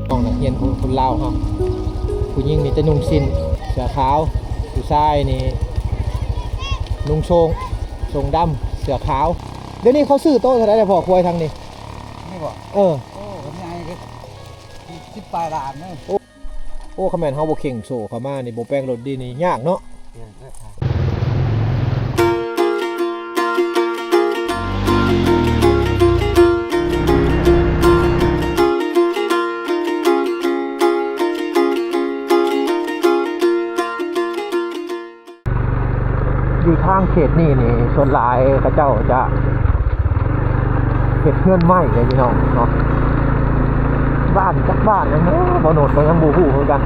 ນ້ອງນັກຮຽນຄົນລາວເຮົາ ຜູ້ຍິງນີ້ຈະນຸ່ງສິ້ນເສື້ອຂາວ ຜູ້ຊາຍນີ້ນຸ່ງໂສ້ງ ໂສ້ງດຳເສື້ອຂາວ. ດຽວນີ້ເຂົາຊື້ໂຕເທົ່າໃດແລ້ວພໍ່ ຄວາຍທາງນີ້? ນີ້ບໍ່? ເອີ ໂອ້ ຄັນໃຫຍ່ກໍສິບປາຍລ້ານເດີ. ໂອ້ ໂອ້ ຄັນແມ່ນເຮົາບໍ່ເຄັ່ງໂສ້ເຂົ້າມານີ້ ບໍ່ແປງລົດດີນີ້ຍາກເນາະ. ຢູ່ທາງເຂດນີ້ນີ້ ສ່ວນຫຼາຍເຂົາເຈົ້າຈະເຮັດເຮືອນໄມ້ເດ້ພີ່ນ້ອງເນາະ. ບ້ານຈັກບ້ານຫຍັງເນາະ ບ່າວໂນດກໍຍັງບໍ່ຮູ້ຄືກັນ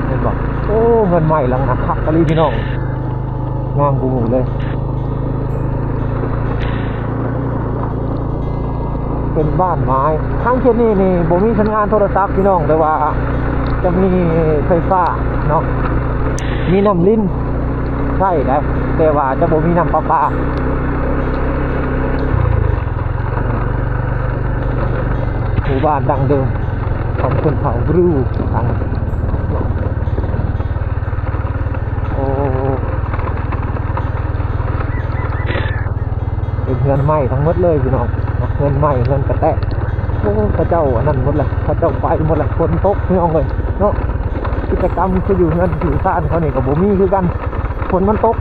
ແມ່ນບໍ່? ໂອ້ ເຮືອນໄມ້ຫຼັງໜ້າຄັກອີ່ຫຼີພີ່ນ້ອງ ງາມກວ່າໝູ່ເລີຍ. ເປັນບ້ານໄມ້. ທາງເຂດນີ້ນີ້ບໍ່ມີສັນຍານໂທລະສັບພີ່ນ້ອງ ແຕ່ວ່າຈະມີໄຟຟ້າເນາະ ມີນ້ຳລິນໃຊ້ໄດ້ ແຕ່ວ່າຈະບໍ່ມີນ້ຳປະປາ. ໝູ່ບ້ານດັ້ງເດີມຂອງຊົນເຜົ່າບຣູທາງ ໂອ້ ເປັນເຮືອນໄມ້ທັງໝົດເລີຍພີ່ນ້ອງ ເຮືອນໄມ້ ເຮືອນກະແຕະ. ໂອ້ ເຂົາເຈົ້າອັນນັ້ນໝົດລະ ເຂົາເຈົ້າໄປໝົດລະ ຝົນຕົກພີ່ນ້ອງເອີຍເນາະ. ກິດຈະກຳຄືຢູ່ເຮືອນຢູ່ຊານເຂົານີ້ກໍບໍ່ມີຄືກັນ ຝົນມັນຕົກ.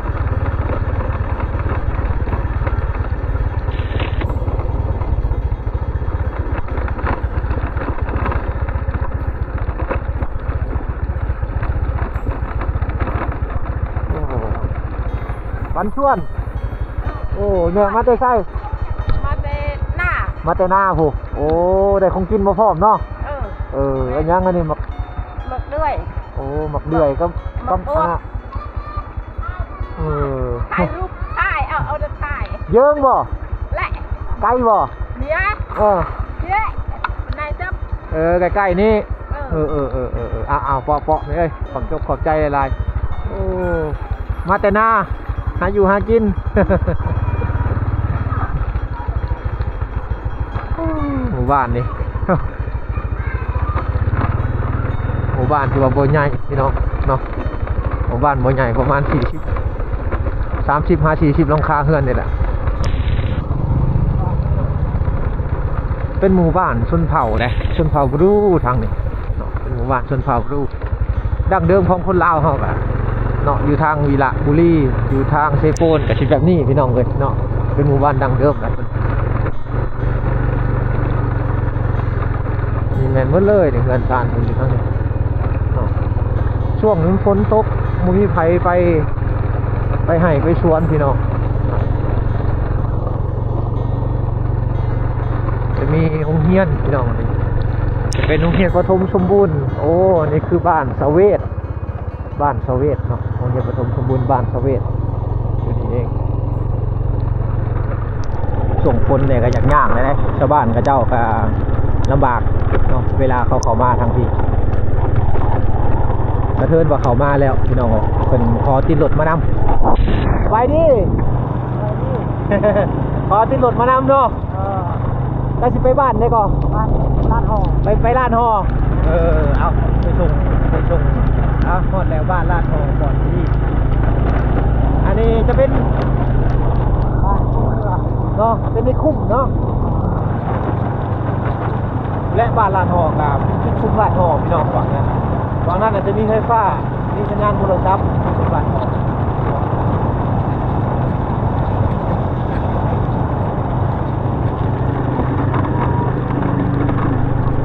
ບັນຊວນ ໂອ້ ແມ່ມາແຕ່ໃສ? ມາແຕ່ນາ ມາແຕ່ນາພຸ້ນ. ໂອ້ ໄດ້ຂອງກິນມາພ້ອມເນາະ. ເອີ ເອີ ອັນຫຍັງອັນນີ້? ໝາກ ໝາກເດືອຍ. ໂອ້ ໝາກເດືອຍກັບ ໝາກ ກັບ ບວບ ອັນນ່າ ເອີ ຖ່າຍຮູບ ຖ່າຍ ເອົາ ເອົາແຕ່ຖ່າຍ. ເຢິງບໍ່? ແລະ ໄກບໍ່? ເນຍ ເອີ ເນຍ ໄດ້ຈັບ ເອີ ໃກ້ໆນີ້. ເອີ ເອີ ເອີ ເອີ ເອີ ເອົາ ເອົາ ເປາະໆ ແມ່ເອີຍ ຂອບອົກຂອບໃຈຫຼາຍໆ. ໂອ້ ມາແຕ່ນາ ຫາຢູ່ຫາກິນ. ໝູ່ບ້ານນີ້ ໝູ່ບ້ານທີ່ວ່າບໍ່ໃຫຍ່ພີ່ນ້ອງເນາະ ໝູ່ບ້ານບໍ່ໃຫຍ່ ປະມານສີ່ສິບ ສາມສິບຫາສີ່ສິບຫຼັງຄາເຮືອນນີ້ແຫຼະ. ເປັນໝູ່ບ້ານຊົນເຜົ່າເດ້ ຊົນເຜົ່າບຣູທາງນີ້ເນາະ ເປັນໝູ່ບ້ານຊົນເຜົ່າບຣູ. ດັ້ງເດີມຂອງຄົນລາວເຮົາກະເນາະ ຢູ່ທາງວິລະບູລີ ຢູ່ທາງເຊໂປນ ກະຊິແບບນີ້ພີ່ນ້ອງເອີຍເນາະ ເປັນໝູ່ບ້ານດັ້ງເດີມນະ. ນີ້ແມ່ນໝົດເລີຍນີ້ ເຮືອນຊານເພິ່ນຢູ່ທາງນີ້ເນາະ. ຊ່ວງນີ້ຝົນຕົກ ບໍ່ມີໃຜໄປ ໄປໄຮ່ໄປສວນພີ່ນ້ອງ. ຈະມີໂຮງຮຽນພີ່ນ້ອງ ເປັນໂຮງຮຽນປະຖົມສົມບູນ. ໂອ້ ນີ້ຄືບ້ານສະເວດ ບ້ານສະເວດເນາະ ໂຮງຮຽນປະຖົມສົມບູນບ້ານສະເວດ ຢູ່ນີ້ເອງ. ຊ່ວງຝົນນີ້ກະຢາກຍ່າງແດ່ເດ້ ຊາວບ້ານເຂົາເຈົ້າກະລຳບາກເນາະ ເວລາເຂົາເຂົ້າມາທາງພີ້. ກະເທີນວ່າເຂົ້າມາແລ້ວພີ່ນ້ອງ ເພິ່ນຂໍຕິດລົດມານຳ. ສະບາຍດີ ຂໍຕິດລົດມານຳເນາະ. ເອີ ແລ້ວຊິໄປບ້ານໃດກໍ? ບ້ານລາດຫໍ່. ໄປ ໄປລາດຫໍ່. ເອີ ເອົາ ໄປສົ່ງ ໄປສົ່ງ. ເອົາ ຮອດແລ້ວ ບ້ານລາດຫໍ່ ກ່ອນທີ່ ອັນນີ້ຈະເປັນບ້ານເນາະ ເປັນນິຄຸມເນາະ. ແລະ ບ້ານລາດຫໍ່ກະເປັນຈຸດຊຸມລາດຫໍ່ພີ່ນ້ອງ. ຝັ່ງນັ້ນ ຝັ່ງນັ້ນອາດຈະມີໄຟຟ້າ ມີສັນຍານໂທລະສັບ.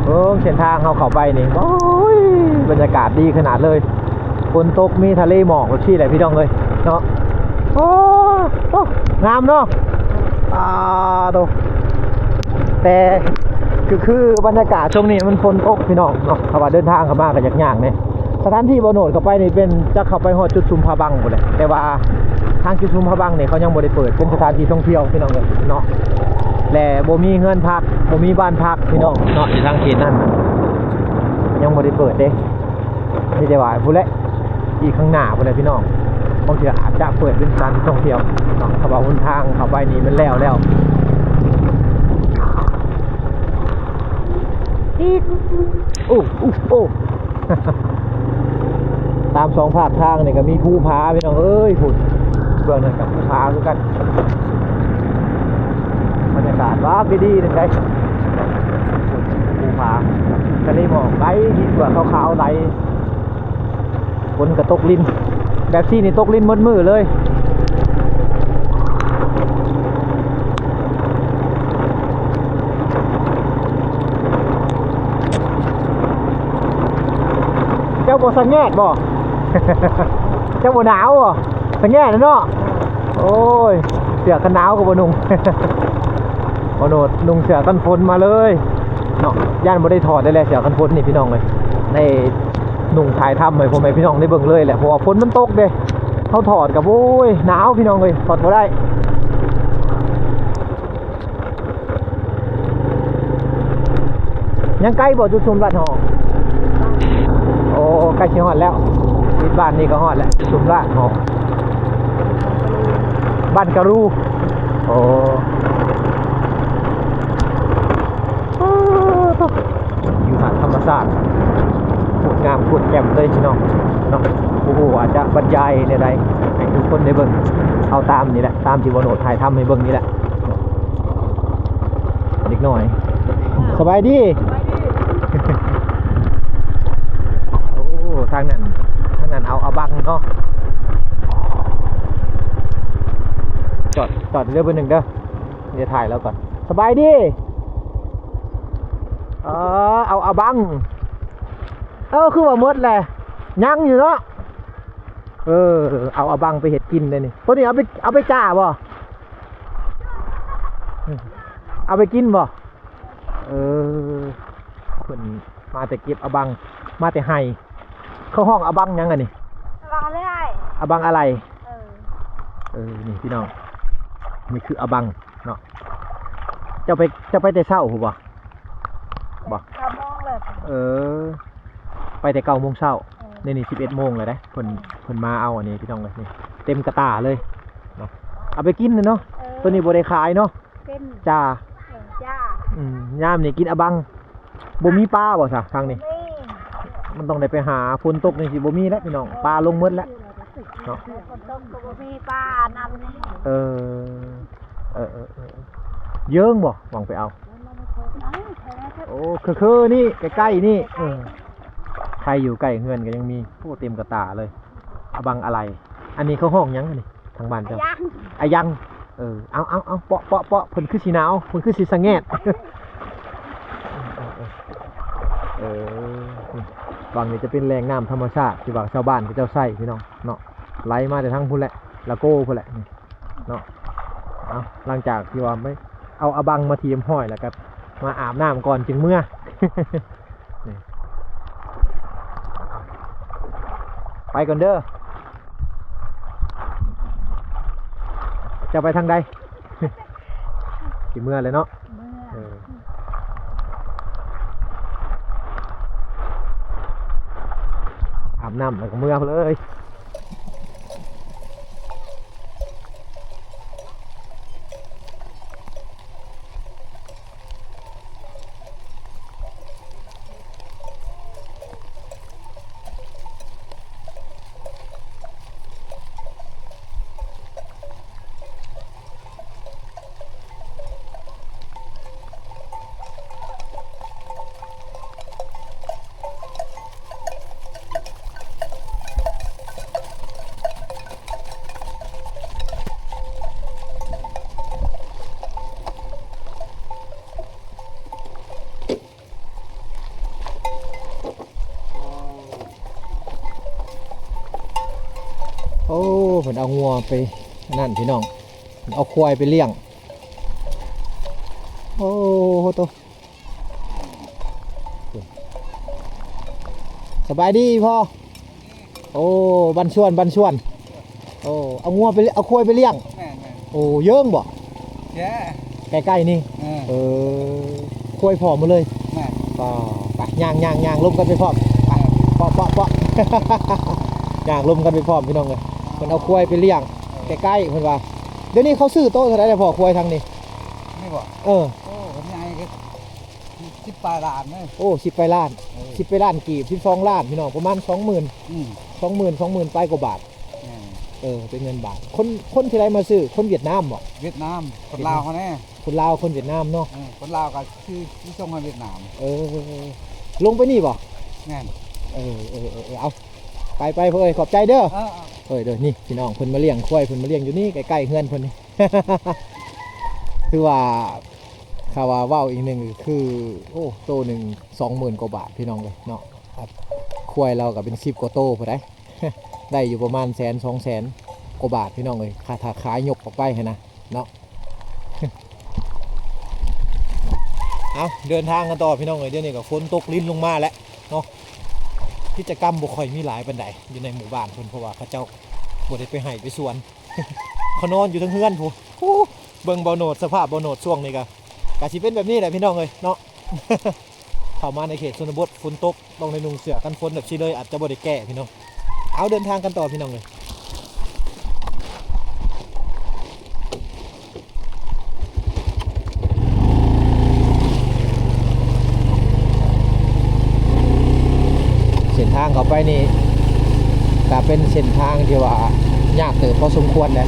ເບິ່ງເສັ້ນທາງເຮົາເຂົ້າໄປນີ້ ໂອ້ຍ ບັນຍາກາດດີຂະໜາດເລີຍ. ຝົນຕົກມີທະເລໝອກແບບຊີ້ແຫຼະພີ່ນ້ອງເອີຍເນາະ. ໂອ້ ໂອ້ ງາມເນາະ. ອ່າ ໂຕ ແຕ່ຄື ຄືບັນຍາກາດຊ່ວງນີ້ມັນຝົນຕົກພີ່ນ້ອງເນາະ ຖ້າວ່າເດີນທາງເຂົ້າມາກໍຢາກຍາກແດ່. ສະຖານທີ່ບ່າວໂນດເຂົ້າໄປນີ້ເປັນ ຈະເຂົ້າໄປຮອດຈຸດຊຸມຜາບັງພຸ້ນແຫຼະ ແຕ່ວ່າທາງຈຸດຊຸມຜາບັງນີ້ເຂົາຍັງບໍ່ໄດ້ເປີດ ເປັນສະຖານທີ່ທ່ອງທ່ຽວພີ່ນ້ອງເອີຍເນາະ. ແລະ ບໍ່ມີເຮືອນພັກ ບໍ່ມີບ້ານພັກພີ່ນ້ອງເນາະ ຢູ່ທາງເຂດນັ້ນ ຍັງບໍ່ໄດ້ເປີດເດ້. ມີແຕ່ວ່າພຸ້ນແຫຼະ ອີກຂ້າງໜ້າພຸ້ນແຫຼະພີ່ນ້ອງ ບາງເທື່ອອາດຈະເປີດເປັນສະຖານທີ່ທ່ອງທ່ຽວເນາະ. ຖ້າວ່າຫົນທາງເຂົ້າໄປນີ້ມັນແລ້ວແລ້ວ. ທີ່ ໂອ້ ໂອ້ ໂອ້ ຕາມສອງພາກທາງນີ້ກໍມີພູຜາ ພີ່ນ້ອງເອີຍ ພຸ້ນ ເບື້ອງນັ້ນກໍພູຜາຄືກັນ ບັນຍາກາດວ່າກະດີນັ້ນໄດ໋ ພູຜາ ທະເລໝອກໄຫຼ ມີເສືອຂາວໆໄຫຼ ຝົນກໍຕົກລິນ ແບບຊີ້ນີ້ຕົກລິນໝົດມື້ເລີຍ. ເຈົ້າບໍ່ສະແງດບໍ່? ເຈົ້າບໍ່ໜາວບໍ່? ສະແງດແລ້ວເນາະ. ໂອ້ຍ ເສື້ອກັນໜາວກໍບໍ່ນຸ່ງ ບໍ່ໂນດນຸ່ງເສື້ອກັນຝົນມາເລີຍເນາະ. ຢ້ານບໍ່ໄດ້ຖອດໄດ້ແຫຼະ ເສື້ອກັນຝົນນີ້ ພີ່ນ້ອງເອີຍ ໄດ້ນຸ່ງຖ່າຍທຳໃຫ້ພໍ່ແມ່ພີ່ນ້ອງໄດ້ເບິ່ງເລີຍແຫຼະ ເພາະວ່າຝົນມັນຕົກເດ້. ເຮົາຖອດກໍ ໂອ້ຍ ໜາວ ພີ່ນ້ອງເອີຍ ຖອດບໍ່ໄດ້. ຍັງໄກບໍ່ຈຸດຊຸມລາດຫໍ? ໂອ້ ໃກ້ຊິຮອດແລ້ວ ຕິດບ້ານນີ້ກໍຮອດແລ້ວ ຈຸດຊຸມລາດຫໍ ບ້ານກະຣູ. ໂອ້ ວິວທາງທຳມະຊາດ ໂຄດງາມໂຄດແຈ່ມເລີຍພີ່ນ້ອງເນາະ. ບໍ່ຮູ້ວ່າຈະບັນຍາຍແນວໃດໃຫ້ທຸກຄົນໄດ້ເບິ່ງ ເອົາຕາມນີ້ແຫຼະ ຕາມທີ່ບ່າວໂນດຖ່າຍທຳໃຫ້ເບິ່ງນີ້ແຫຼະ. ເດັກນ້ອຍ ສະບາຍດີ. ໂອ້ ທາງນັ້ນ ທາງນັ້ນເອົາອະບັງເນາະ. ຈອດ ຈອດເດີ ເບີໜຶ່ງເດີ ດຽວຖ່າຍລາວກ່ອນ. ສະບາຍດີ. ເອີ ເອົາອະບັງ. ເອີ ຄືວ່າໝົດແຫຼະ ຍັງຢູ່ເນາະ. ເອີ ເອົາອະບັງໄປເຮັດກິນເດ້ນີ້. ໂຕນີ້ເອົາໄປ ເອົາໄປຈ້າບໍ່? ເອົາໄປກິນບໍ່? ເອີ ເພິ່ນມາແຕ່ເກັບອະບັງ ມາແຕ່ໄຮ່. ເຂົາຮ້ອງອະບັງຫຍັງອັນນີ້? ອະບັງອະໄລ. ອະບັງອະໄລ. ເອີ ເອີ ນີ້ພີ່ນ້ອງ ນີ້ຄືອະບັງເນາະ. ເຈົ້າໄປ ເຈົ້າໄປແຕ່ເຊົ້າພຸ້ນບໍ່? ບໍ່ ເກົ້າໂມງເລີຍ. ເອີ ໄປແຕ່ເກົ້າໂມງເຊົ້າ. ເອີ ນີ້ ນີ້ສິບເອັດໂມງແລ້ວເດ້. ເພິ່ນ ເອີ ເພິ່ນມາເອົາອັນນີ້ພີ່ນ້ອງເອີຍ ນີ້ເຕັມກະຕ່າເລີຍເນາະ. ເອົາໄປກິນເນາະ. ເອີ ໂຕນີ້ບໍ່ໄດ້ຂາຍເນາະ. ເປັນ ຈ້າ ເອີ ຈ້າ. ອືມ ຍາມນີ້ກິນອະບັງ ບໍ່ມີປາບໍ່ຊະທາງນີ້? ບໍ່ມີ. ມັນຕ້ອງໄດ້ໄປຫາ ຝົນຕົກນີ້ຊິບໍ່ມີແລ້ວພີ່ນ້ອງ ເອີ ປາລົງໝົດແລ້ວເນາະ. ຝົນຕົກກໍບໍ່ມີປານຳນີ້. ເອີ ເອີ ເອີ ເອີ ເຢິງບໍ່ ຫວັງໄປເອົາ. ໂອ້ ເຄີໆ ນີ້ ໃກ້ໆ ນີ້. ເອີ ໃຜຢູ່ໃກ້ເຮືອນກໍຍັງມີ. ໂອ້ ເຕັມກະຕ່າເລີຍ. ອະບັງອະໄລ. ອັນນີ້ເຂົາຮ້ອງຫຍັງອັນນີ້? ທາງບ້ານເຈົ້າ ອາຍັງ ອາຍັງ. ເອີ ເອົາ ເອົາ ເອົາ ເປາະ ເປາະ ເປາະ. ເພິ່ນຄືຊິໜາວ ເພິ່ນຄືຊິສະແງດ. ເອີ ວັງນີ້ຈະເປັນແຫຼ່ງນ້ຳທຳມະຊາດທີ່ວ່າຊາວບ້ານເຂົາເຈົ້າໃຊ້ພີ່ນ້ອງເນາະ ໄຫຼມາແຕ່ທາງພຸ້ນແຫຼະ ລະໂກພຸ້ນແຫຼະເນາະ. ເອົາ ຫຼັງຈາກທີ່ວ່າໄປເອົາອະບັງມາທີ່ຮຽບຮ້ອຍແລ້ວກໍມາອາບນ້ຳກ່ອນຈຶ່ງເມືອ. ນີ້ ໄປກ່ອນເດີ. ເຈົ້າໄປທາງໃດ? ຊິເມືອແລ້ວເນາະ. ເມືອ ເອີ ອາບນ້ຳແລ້ວກໍເມືອເລີຍ. ໂອ້ ເພິ່ນເອົາງົວໄປນັ້ນພີ່ນ້ອງ ເອົາຄວາຍໄປລ້ຽງ. ໂອ້ໂຕ ສະບາຍດີພໍ່. ໂອ້ ບັນຊວນ ບັນຊວນ. ໂອ້ ເອົາງົວໄປ ເອົາຄວາຍໄປລ້ຽງ. ແມ່ນໆ. ໂອ້ ເຢິງບໍ່? ແກ້ ໃກ້ໆ ນີ້. ເອີ ເອີ ຄວາຍພ້ອມໝົດເລີຍ. ແມ່ນ. ກໍໄປ ຍ່າງໆໆ ລົມກັນໄປພ້ອມ. ໄປ ເປາະໆໆ ຍ່າງລົມກັນໄປພ້ອມ ພີ່ນ້ອງເອີຍ. ເພິ່ນເອົາຄວາຍໄປລ້ຽງ ເອີ ໃກ້ໆ ເພິ່ນວ່າ. ດຽວນີ້ເຂົາຊື້ໂຕເທົ່າໃດແລ້ວພໍ່ ຄວາຍທາງນີ້? ນີ້ບໍ່? ເອີ ໂອ້ ເພິ່ນໃຫຍ່ເດ້. ສິບປາຍລ້ານເດ້. ໂອ້ ສິບປາຍລ້ານ. ເອີ ສິບປາຍລ້ານກີບ ສິບສອງລ້ານ ພີ່ນ້ອງ ປະມານສອງໝື່ນ ອືມ ສອງໝື່ນ ສອງໝື່ນປາຍກວ່າບາດ. ແມ່ນ. ເອີ ເປັນເງິນບາດ. ຄົນ ຄົນທີ່ໄດ້ມາຊື້ ຄົນຫວຽດນາມບໍ? ຫວຽດນາມ. ຄົນລາວຫັ້ນແຫຼະ. ຄົນລາວ ຄົນຫວຽດນາມເນາະ. ເອີ ຄົນລາວກໍຄື ຄືສົ່ງມາຫວຽດນາມ. ເອີ ລົງໄປນີ້ບໍ? ແມ່ນ. ເອີ ເອີ ເອີ ເອີ ເອົາ ໄປ ໄປ ເອີຍ ຂອບໃຈເດີ. ເອີ ເອີ ເອີ ເດີ ນີ້ພີ່ນ້ອງ ເພິ່ນມາລ້ຽງຄວາຍ ເພິ່ນມາລ້ຽງຢູ່ນີ້ ໃກ້ໆເຮືອນເພິ່ນນີ້. ຄືວ່າ ຖ້າວ່າເວົ້າອີກໜຶ່ງກໍຄື ໂອ້ ໂຕໜຶ່ງສອງໝື່ນກວ່າບາດ ພີ່ນ້ອງເອີຍເນາະ. ຄວາຍລາວກໍເປັນສິບກວ່າໂຕພຸ້ນໃດ໋ ໄດ້ຢູ່ປະມານແສນ ສອງແສນກວ່າບາດ ພີ່ນ້ອງເອີຍ ຄ່າ ຖ້າຂາຍຍົກອອກໄປຫັ້ນນະເນາະ. ເອົາ ເດີນທາງກັນຕໍ່ ພີ່ນ້ອງເອີຍ. ດຽວນີ້ກໍຝົນຕົກລິນລົງມາແລ້ວເນາະ. ກິດຈະກຳບໍ່ຄ່ອຍມີຫຼາຍປານໃດຢູ່ໃນໝູ່ບ້ານເພິ່ນ ເພາະວ່າເຂົາເຈົ້າບໍ່ໄດ້ໄປໄຮ່ໄປສວນ ເຂົານອນຢູ່ເທິງເຮືອນພຸ້ນ. ໂອ້ ເບິ່ງບ່າວໂນດ ສະພາບບ່າວໂນດຊ່ວງນີ້ກະ ກະຊິເປັນແບບນີ້ແຫຼະ ພີ່ນ້ອງເອີຍເນາະ. ເຂົ້າມາໃນເຂດຊົນນະບົດ ຝົນຕົກ ຕ້ອງໄດ້ນຸ່ງເສື້ອກັນຝົນແບບຊີ້ເລີຍ ອາດຈະບໍ່ໄດ້ແກ້ ພີ່ນ້ອງ. ເອົາ ເດີນທາງກັນຕໍ່ ພີ່ນ້ອງເອີຍ. ເສັ້ນທາງເຂົ້າໄປນີ້ກະເປັນເສັ້ນທາງທີ່ວ່າຍາກເຕີບພໍສົມຄວນແຫຼະ.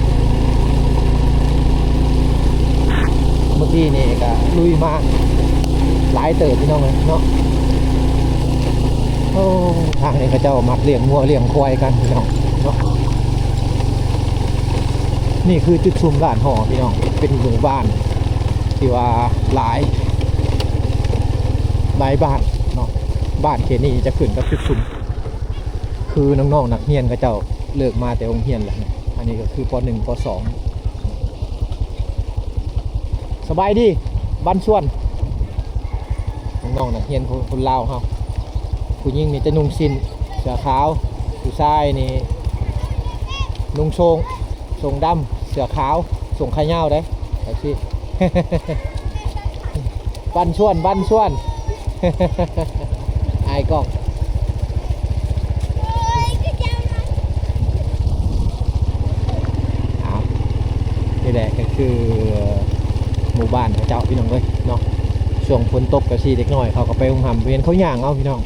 ເມື່ອກີ້ນີ້ກະລຸຍມາຫຼາຍເຕີບ ພີ່ນ້ອງເອີຍເນາະ. ໂອ້ ທາງນີ້ເຂົາເຈົ້າມັກລ້ຽງງົວລ້ຽງຄວາຍກັນ ພີ່ນ້ອງເນາະ. ນີ້ຄືຈຸດຊຸມລ້ານຫໍ່ ພີ່ນ້ອງ ເປັນໝູ່ບ້ານທີ່ວ່າຫຼາຍ ຫຼາຍບ້ານເນາະ. ບ້ານເຂດນີ້ຈະຂຶ້ນກັບຈຸດຊຸມ ຄືນ້ອງໆນັກຮຽນເຂົາເຈົ້າເລີກມາແຕ່ໂຮງຮຽນແລ້ວ. ອັນນີ້ກໍຄື ປໍໜຶ່ງ ປໍສອງ. ສະບາຍດີ ບ້ານສວນ. ນ້ອງໆນັກຮຽນຄົນລາວເຮົາ ຜູ້ຍິງນີ້ຈະນຸ່ງສິ້ນ ເສື້ອຂາວ, ຜູ້ຊາຍນີ້ນຸ່ງໂສ້ງ ໂສ້ງດຳ ເສື້ອຂາວ ໂສ້ງຂາຍາວເດ້. ຈັ່ງຊີ້ ບັນຊວນ ບັນຊວນ ອາຍກ້ອງ. ອ້າວ ນີ້ແຫຼະກໍຄືໝູ່ບ້ານເຂົາເຈົ້າ ພີ່ນ້ອງເອີຍເນາະ. ຊ່ວງຝົນຕົກກໍຊິເດັກນ້ອຍເຂົາກໍໄປໂຮງຮ່ຳໂຮງຮຽນ ເຂົາຍ່າງເອົາ ພີ່ນ້ອງ.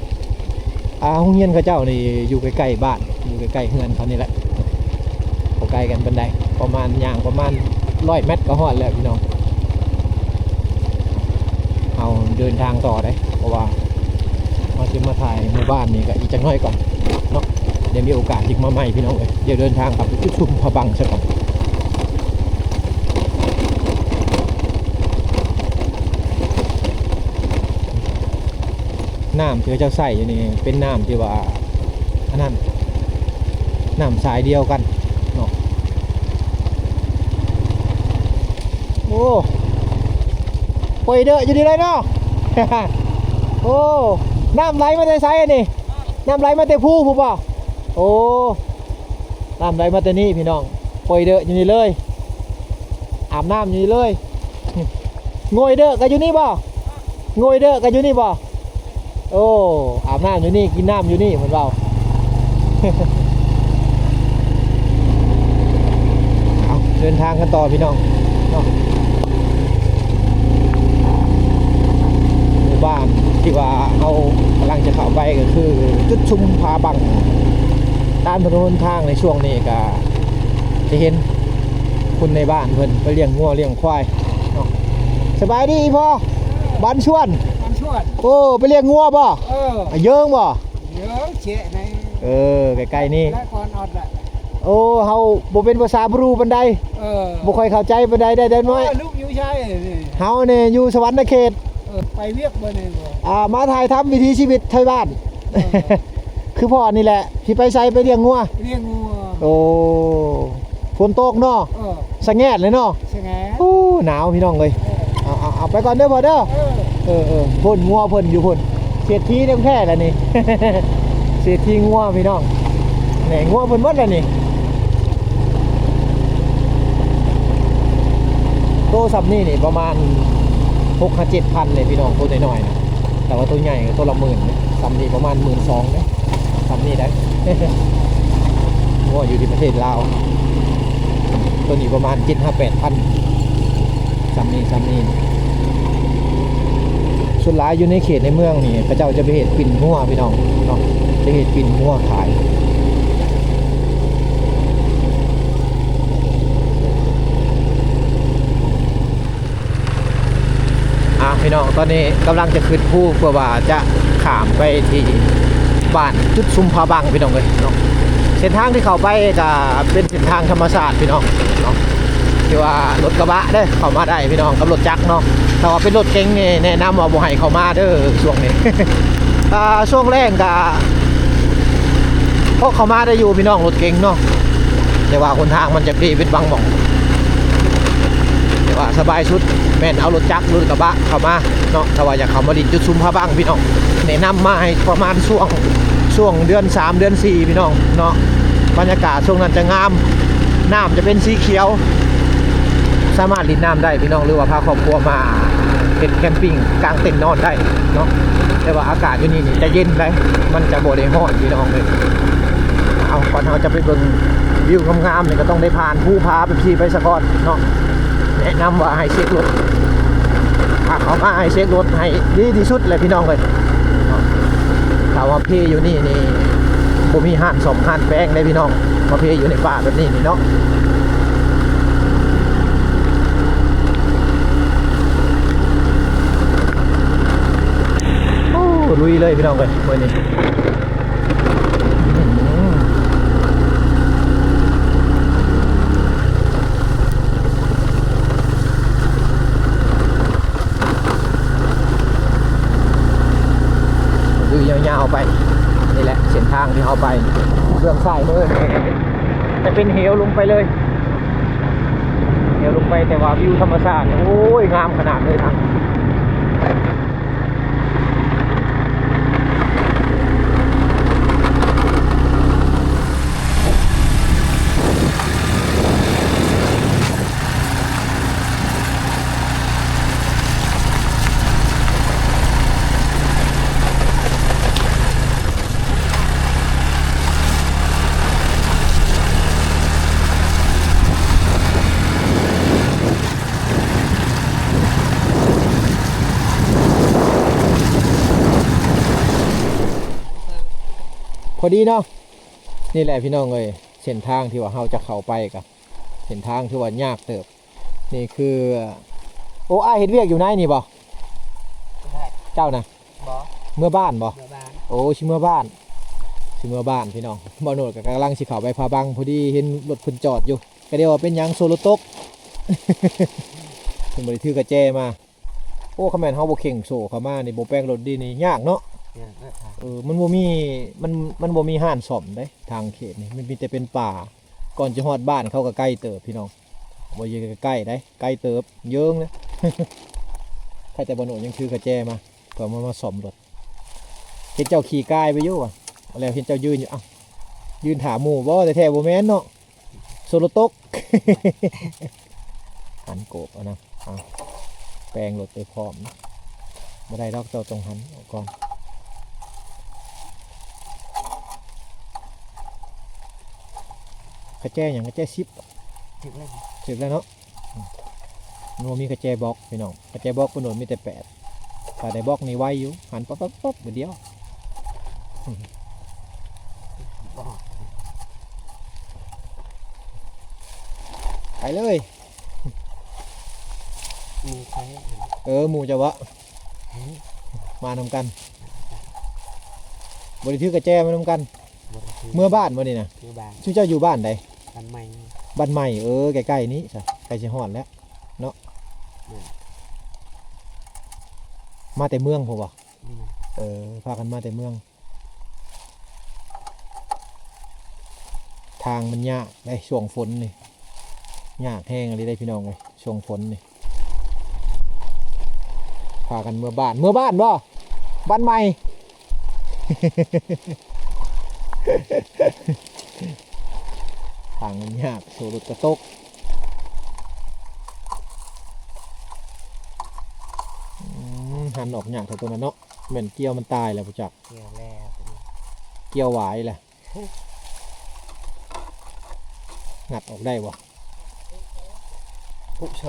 ອ່າ ໂຮງຮຽນເຂົາເຈົ້ານີ້ຢູ່ໃກ້ໆບ້ານ ຢູ່ໃກ້ໆເຮືອນເຂົານີ້ແຫຼະ ບໍ່ໄກກັນປານໃດ ປະມານ ຍ່າງປະມານຮ້ອຍແມັດກໍຮອດແລ້ວ ພີ່ນ້ອງ. ເຮົາເດີນທາງຕໍ່ເດ້ ເພາະວ່າເຮົາຊິມາຖ່າຍໝູ່ບ້ານນີ້ກໍອີກຈັກໜ້ອຍກ່ອນເນາະ. ດຽວມີໂອກາດຈຶ່ງມາໃໝ່ ພີ່ນ້ອງເອີຍ. ດຽວເດີນທາງກັບໄປຈຸດຊຸມຜາບັງຊະກ່ອນ. ນ້ຳທີ່ເຂົາເຈົ້າໃຊ້ຢູ່ນີ້ເປັນນ້ຳທີ່ວ່າ ອັນນັ້ນ ນ້ຳສາຍດຽວກັນເນາະ. ໂອ້ ປ່ອຍເດີະຢູ່ນີ້ເລີຍເນາະ. ໂອ້ ນ້ຳໄຫຼມາແຕ່ໃສອັນນີ້? ນ້ຳໄຫຼມາແຕ່ພູພຸ້ນບໍ? ໂອ້ ນ້ຳໄຫຼມາແຕ່ນີ້ພີ່ນ້ອງ ປ່ອຍເດີະຢູ່ນີ້ເລີຍ ອາບນ້ຳຢູ່ນີ້ເລີຍ. ໂງ່ຍເດີະກໍຢູ່ນີ້ບໍ? ໂງ່ຍເດີະກໍຢູ່ນີ້ບໍ? ໂອ້ ອາບນ້ຳຢູ່ນີ້ ກິນນ້ຳຢູ່ນີ້ ເພິ່ນເວົ້າ. ເອົາ ເດີນທາງກັນຕໍ່ພີ່ນ້ອງເນາະ. ໝູ່ບ້ານທີ່ວ່າເຮົາກຳລັງຈະເຂົ້າໄປກໍຄືຈຸດຊຸມຜາບັງ. ຕາມຖະໜົນຫົນທາງໃນຊ່ວງນີ້ກໍຈະເຫັນຄົນໃນບ້ານເພິ່ນໄປລ້ຽງງົວລ້ຽງຄວາຍເນາະ. ສະບາຍດີອີ່ພໍ່? ບ້ານຊວນ ບ້ານຊວນ. ໂອ້ ໄປລ້ຽງງົວບໍ? ເອີ ອາເຢິງບໍ? ເອີ ໃກ້ໆນີ້ ໂອ້ ເຮົາບໍ່ເປັນພາສາບຣູປານໃດ ເອີ ບໍ່ຄ່ອຍເຂົ້າໃຈປານໃດ ໄດ້ແຕ່ນ້ອຍ. ເອີ ລູກຢູ່ໃສ? ເຮົານີ້ຢູ່ສະຫວັນນະເຂດ. ເອີ ໄປວຽກບໍ່ນີ້? ອ່າ ມາຖ່າຍທຳວິຖີຊີວິດໄທບ້ານ. ເອີ ຄືພໍ່ນີ້ແຫຼະ ຊິໄປໃສ? ໄປລ້ຽງງົວ ລ້ຽງງົວ. ໂອ້ ຝົນຕົກເນາະ. ເອີ ສະແງດເລີຍເນາະ. ໂອ້ ໜາວພີ່ນ້ອງເອີຍ. ເອີ ເອົາໆ ໄປກ່ອນເດີພໍ່ເດີ. ເອີ ເອີ ເອີ ພຸ້ນງົວເພິ່ນຢູ່ພຸ້ນ ເສດຖີຂອງແທ້ລະນີ້ ເສດຖີງົວພີ່ນ້ອງ. ແໜງງົວເພິ່ນໝົດລະນີ້ ໂຕຊ່ຳນີ້ນີ້ປະມານຫົກຫາເຈັດພັນເລີຍພີ່ນ້ອງ ໂຕນ້ອຍໆນະ. ແຕ່ວ່າໂຕໃຫຍ່ກໍໂຕລະໝື່ນ ຊ່ຳນີ້ປະມານໝື່ນສອງເດ້ ຊ່ຳນີ້ໄດ໋. ງົວຢູ່ທີ່ປະເທດລາວ ໂຕນີ້ປະມານເຈັດຫາແປດພັນ ຊ່ຳນີ້ ຊ່ຳນີ້. ສ່ວນຫຼາຍຢູ່ໃນເຂດໃນເມືອງນີ້ ເຂົາເຈົ້າຈະໄປເຮັດປິ່ນງົວພີ່ນ້ອງເນາະ ຈະເຮັດປິ່ນງົວຂາຍ. ອ່າ ພີ່ນ້ອງ ຕອນນີ້ກຳລັງຈະຂຶ້ນພູ ເພື່ອວ່າຈະຂ້າມໄປທີ່ບ້ານຈຸດຊຸມຜາບັ້ງ ພີ່ນ້ອງເອີຍເນາະ. ເສັ້ນທາງທີ່ເຂົ້າໄປກໍເປັນເສັ້ນທາງທຳມະຊາດ ພີ່ນ້ອງເນາະ ທີ່ວ່າລົດກະບະເດ້ເຂົ້າມາໄດ້ ພີ່ນ້ອງ ກັບລົດຈັກເນາະ. ຖ້າວ່າເປັນລົດເກັງນີ້ ແນະນຳວ່າບໍ່ໃຫ້ເຂົ້າມາເດີຊ່ວງນີ້. ອ່າ ຊ່ວງແລ້ງກໍພໍເຂົ້າມາໄດ້ຢູ່ພີ່ນ້ອງ ລົດເກັງເນາະ ແຕ່ວ່າຫົນທາງມັນຈະເພເປັນບາງໝ່ອງ. ແຕ່ວ່າສະບາຍສຸດແມ່ນເອົາລົດຈັກ ລົດກະບະເຂົ້າມາເນາະ ຖ້າວ່າຢາກເຂົ້າມາຫຼິ້ນຈຸດຊຸມຜາບັ້ງ ພີ່ນ້ອງ. ແນະນຳມາໃຫ້ປະມານຊ່ວງ ຊ່ວງເດືອນສາມ ເດືອນສີ່ ພີ່ນ້ອງເນາະ ບັນຍາກາດຊ່ວງນັ້ນຈະງາມ ນ້ຳຈະເປັນສີຂຽວ ສາມາດຫຼິ້ນນ້ຳໄດ້ພີ່ນ້ອງ ຫຼືວ່າພາຄອບຄົວມາເຮັດແຄມປິງ ກາງເຕັນນອນໄດ້ເນາະ. ແຕ່ວ່າອາກາດຢູ່ນີ້ນີ້ຈະເຢັນໄດ໋ ມັນຈະບໍ່ໄດ້ຮ້ອນພີ່ນ້ອງເອີຍ. ເອົາ ກ່ອນເຮົາຈະໄປເບິ່ງວິວງາມໆນີ້ ກໍຕ້ອງໄດ້ຜ່ານພູຜາແບບຊີ້ໄປສາກ່ອນເນາະ. ແນະນຳວ່າໃຫ້ເຊັກລົດ ຖ້າເຂົ້າມາໃຫ້ເຊັກລົດໃຫ້ດີທີ່ສຸດແຫຼະພີ່ນ້ອງເອີຍເນາະ. ຖ້າວ່າເພຢູ່ນີ້ນີ້ ບໍ່ມີຮ້ານສ້ອມຮ້ານແປງເດ້ພີ່ນ້ອງ ມາເພຢູ່ໃນປ່າແບບນີ້ນີ້ເນາະ. ໂອ້ ລຸຍເລີຍພີ່ນ້ອງເອີຍ ມື້ນີ້. ຄືຍາວໆໄປ ນີ້ແຫຼະເສັ້ນທາງທີ່ເຮົາໄປ. ເບື້ອງຊ້າຍມືຈະເປັນເຫວລົງໄປເລີຍ ເຫວລົງໄປ ແຕ່ວ່າວິວທຳມະຊາດນີ້ ໂອ້ຍ ງາມຂະໜາດເລີຍທາງ. ພໍດີເນາະ. ນີ້ແຫຼະພີ່ນ້ອງເອີຍ ເສັ້ນທາງທີ່ວ່າເຮົາຈະເຂົ້າໄປກະເສັ້ນທາງທີ່ວ່າຍາກເຕີບ. ນີ້ຄື ໂອ້ ອ້າຍເຮັດວຽກຢູ່ໃນນີ້ບໍ່? ເຈົ້ານະ? ບໍ່ ເມືອບ້ານບໍ່? ເມືອບ້ານ. ໂອ້ ຊິເມືອບ້ານ ຊິເມືອບ້ານພີ່ນ້ອງ. ບ່າວໂນດກໍກຳລັງຊິເຂົ້າໄປຜາບັ້ງ ພໍດີເຫັນລົດເພິ່ນຈອດຢູ່ ກໍເດວ່າເປັນຫຍັງໂສ້ລົດຕົກ ເພິ່ນບໍ່ໄດ້ຖືກະແຈມາ. ໂອ້ ຄັນແມ່ນເຮົາບໍ່ເຄັ່ງໂສ້ເຂົ້າມານີ້ ບໍ່ແປງລົດດີນີ້ຍາກເນາະ. ຍາກເນາະ. ເອີ ມັນບໍ່ມີ ມັນ ມັນບໍ່ມີຮ້ານສ້ອມເດ້ ທາງເຂດນີ້ ມັນມີແຕ່ເປັນປ່າ. ກ່ອນຈະຮອດບ້ານເຂົາກໍໄກເຕີບພີ່ນ້ອງ ບໍ່ຢູ່ໃກ້ໃດ໋ ໄກເຕີບ ເຢິງເລີຍ. ໃຜແຕ່ບໍ່ໂນດຍັງຖືກະແຈມາ ເພື່ອມາ ມາສ້ອມລົດ. ເຫັນເຈົ້າຂີ່ກາຍໄປຢູ່ຫວາ ແລ້ວເຫັນເຈົ້າຢືນຢູ່ ອ້າວ ຢືນຖ້າໝູ່ບໍ່? ແທ້ໆບໍ່ແມ່ນເນາະ ໂສ້ລົດຕົກ. ຫັນໂກບເອົານະ ເອົາ ແປງລົດໄປພ້ອມ. ບໍ່ໄດ້ດອກ ເຈົ້າຕ້ອງຫັນອອກກ່ອນ. ກະແຈຫຍັງ? ກະແຈສິບ ຖືກແລ້ວ ຖືກແລ້ວເນາະ. ອືມ ມັນບໍ່ມີກະແຈບລັອກພີ່ນ້ອງ ກະແຈບລັອກເພິ່ນໂດນມີແຕ່ແປດ. ຖ້າໄດ້ບລັອກນີ້ໄວຢູ່ ຫັນປັບໆໆບາດດຽວ. ໄປເລີຍ. ໝູ່ໃຜ? ເອີ ໝູ່ເຈົ້າເບາະ? ມານຳກັນ. ບໍ່ໄດ້ຖືກະແຈມານຳກັນ. ບໍ່ໄດ້ຖື. ເມືອບ້ານບໍ່ນີ້ນະ? ເມືອບ້ານ. ຊຸມເຈົ້າຢູ່ບ້ານໃດ? ບ້ານໃໝ່. ບ້ານໃໝ່ ເອີ ໃກ້ໆນີ້ຊະ ໃກ້ຊິຮອດແລ້ວເນາະ. ແມ່ນ. ມາແຕ່ເມືອງພຸ້ນບໍ່? ອືມ. ເອີ ພາກັນມາແຕ່ເມືອງ. ທາງມັນຍາກເດ້ ຊ່ວງຝົນນີ້ ຍາກແຮງອີ່ຫຼີເດ້ພີ່ນ້ອງເອີຍ ຊ່ວງຝົນນີ້. ພາກັນເມືອບ້ານ ເມືອບ້ານບໍ່? ບ້ານໃໝ່. ທາງມັນຍາກ ໂສ້ລົດກະຕົກ. ອືມ ຫັນອອກຍາກເທົ່າຕົວນັ້ນເນາະ. ແມ່ນກ່ຽວມັນຕາຍແລ້ວບໍ່ຈັກ. ກ່ຽວແລ້ວ ກ່ຽວຫວາຍແລ້ວ. ງັດອອກໄດ້ບໍ່? ປຸໂຊ.